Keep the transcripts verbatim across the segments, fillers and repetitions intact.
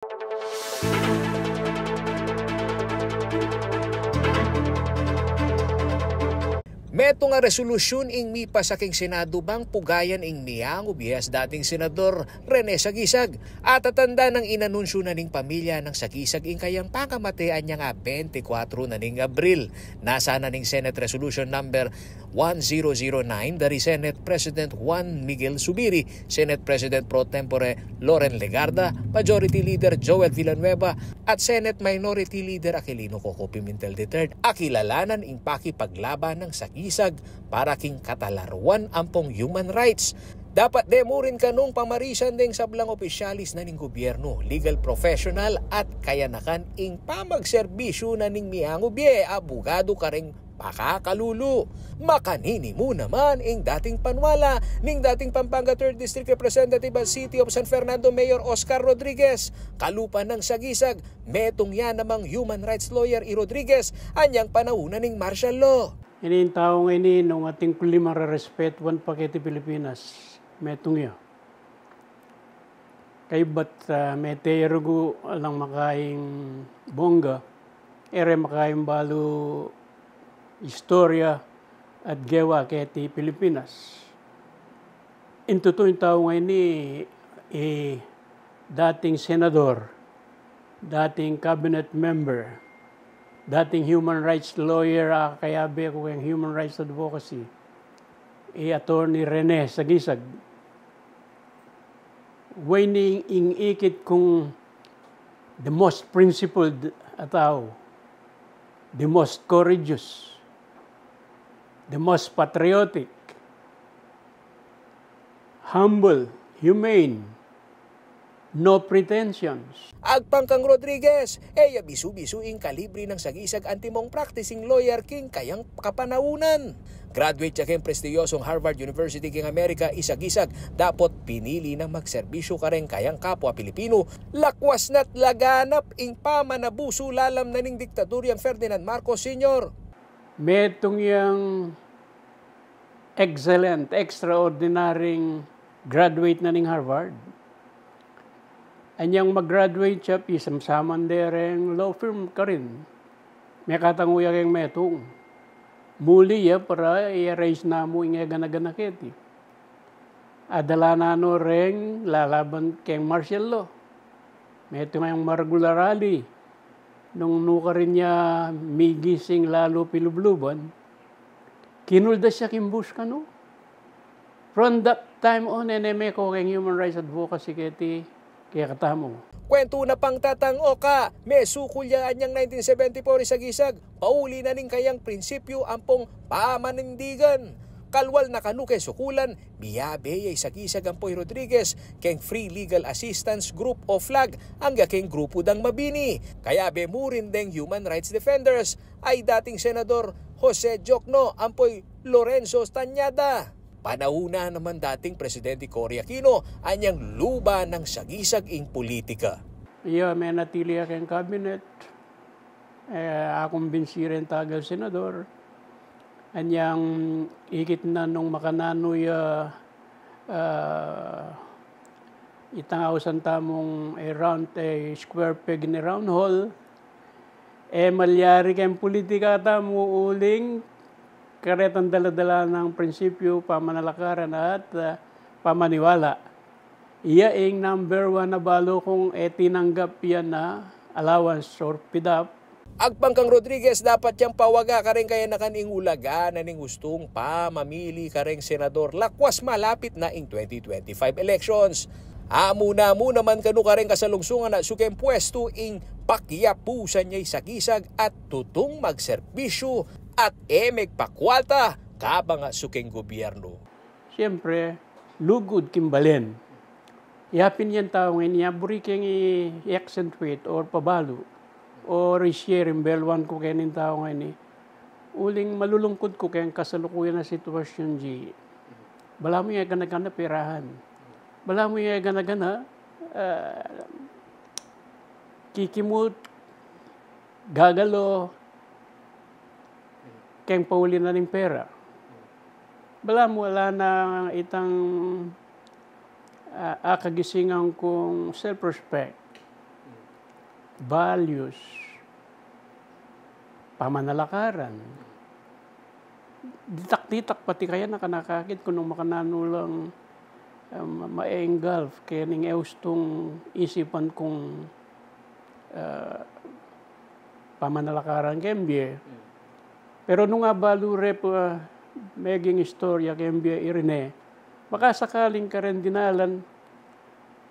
Metung a resolusyun ing mipasa king Senadu bang pugayan ing miangubie a dating Senador Rene Sagisag. Atatandanan, inanunsyu na ning pamilya nang Sagisag ing kayang pangamate anyang a bente kwatro na ning Abril. Nasa na ning Senate Resolution Number one zero zero nine dari Senate President Juan Miguel Zubiri, Senate President Pro Tempore Loren Legarda, Majority Leader Joel Villanueva, at Senate Minority Leader Aquilino Coco Pimentel the third, a kilalanan ing pakipaglaban nang Sagisag para king katalaruan ampong human rights. Dapat de mu rin kanung pamarisan deng sablang opisyalis na ning gubyernu, legal professional at kayanakan ing pamagserbisyu na ning miangubie, abugadu kareng pakakalulu. Makanini mu naman ing dating panwala ning dating Pampanga third District Representative at City of San Fernando Mayor Oscar Rodriguez. Kalupa nang Sagisag, metung ya namang human rights lawyer i Rodriguez anyang panaun na ning martial law. Ini ing tau ngeni nung atin ku limang rerespetuan pa keti Pilipinas, metung ya. Kaybat, ah, mete ya rugu alang makaing bongga, e re makaing balu istorya at gewa keti Pilipinas. Ing tutu ing tau ngeni, i dating senador, dating cabinet member, dating human rights lawyer, a kayabe ku keng human rights advocacy, i Attorney Rene Sagisag. Wayne ing ikit kung the most principled a tau, the most courageous, the most patriotic, humble, humane, no pretensions. Agpang kang Rodriguez, e ya bisu-bisu ing kalibre nang Sagisag antimong practicing lawyer king kayang kapanaunan. Graduate ya keng prestiyosong Harvard University king Amerika i Sagisag, dapot pinili nang magserbisyu kareng kayang kapwa Pilipinu, lakwas na't laganap ing pamanabusu lalam na ning diktaduryang Ferdinand Marcos Senior. Metung yang excellent, extraordinary'ng graduate na ning Harvard. Anyang mag-graduate ya, pisamsaman de reng law firm karin. Mekatangu ya keng metung. Muli ya para i-arrange na mu ing e gana-gana keti. Adala na no reng lalaban keng martial law. Metung yang maragul a rally. Nung nukarin ya migising lalu pilubluban, kinuldas ya king bus kanu. From that time on, e ne meko keng human rights advocacy keti kekatamu. Kwentu na pang tatang Oka, mesukul ya anyang nineteen seventy-four i Sagisag, pauli na ning kayang prinsipyu ampong pamanindigan. Kalwal na kanu keng sukulan, miyabe ya i Sagisag ampo i Rodriguez keng Free Legal Assistance Group o FLAG, angga keng grupu dang Mabini. Kayabe mu rin deng human rights defenders, ay dating Senador Jose Diokno ampo i Lorenzo Tañada. Panaun na naman dating Presidente Cory Aquino anyang luba nang Sagisag ing pulitika. Iya, menatili ya keng cabinet. E, akumbinsi reng tagal senador. Anyang ikit na nung makananu ya, ah, itang ausan tamung a round, a square peg in a round hole. E malyari keng pulitika tamu uling karetang dala-dala nang prinsipyu, pamanalakaran at, ah, pamaniwala. Iya ing number one a balu kung e tinanggap ya na allowance or pidap. Agpang kang Rodriguez, dapat yang pawaga kareng kayanakan ing ulaga na ning ustung pamamili kareng senador lakwas malapit na ing twenty twenty-five elections. Amu-amu naman kanu kareng kasalungsungan at sukeng pwestu ing pakiapusan ya i Sagisag at tutung magserbisyu at e megpakwalta kabang a sukeng gubyernu. Siyempre, lugud king balen. Yapin yang tau ngeni, buri keng i-accentuate or pabalu or i-share ing belwan ku keni king tau ngeni. Uling malulungkut ku keng kasalukuyan a sitwasyun, G. Balamu e gana-gana perahan. Balamu e gana-gana, ah, kikimut, gagalo, keng pauli na ning pera. Balamu ala na itang, ah, akagisingan kung self-respect. values, pamanalakaran. Ditak-ditak pati kaya na kanakakit ku nung makananu lang, um, ma-engulf keng eustung isipan kung, uh, pamanalakaran keng bie. Pero nung abalu re pa meging istorya keng bie, Irene, makasakaling karen dinalan,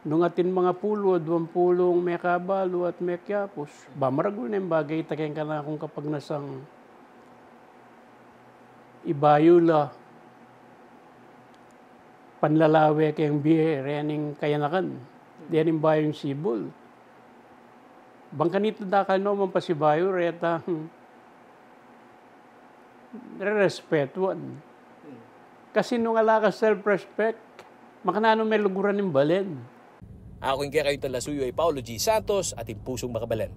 nung atin mangapulu o duang pulung mekabalu at mekiapus, ba maragul neng bagay ita keng kanakung kapagnasang ibayu la panlalawe keng bie rening kayanakan, rening bayung sibul. Bang kanita dakal no man pasibayu reta, hmm, rerespetuan. Kasi nung ala kang self-respect, makananu me luguran ing balen? Aku ing kekayung talasuyu i Paulo G Santos, atin pusung makabalen.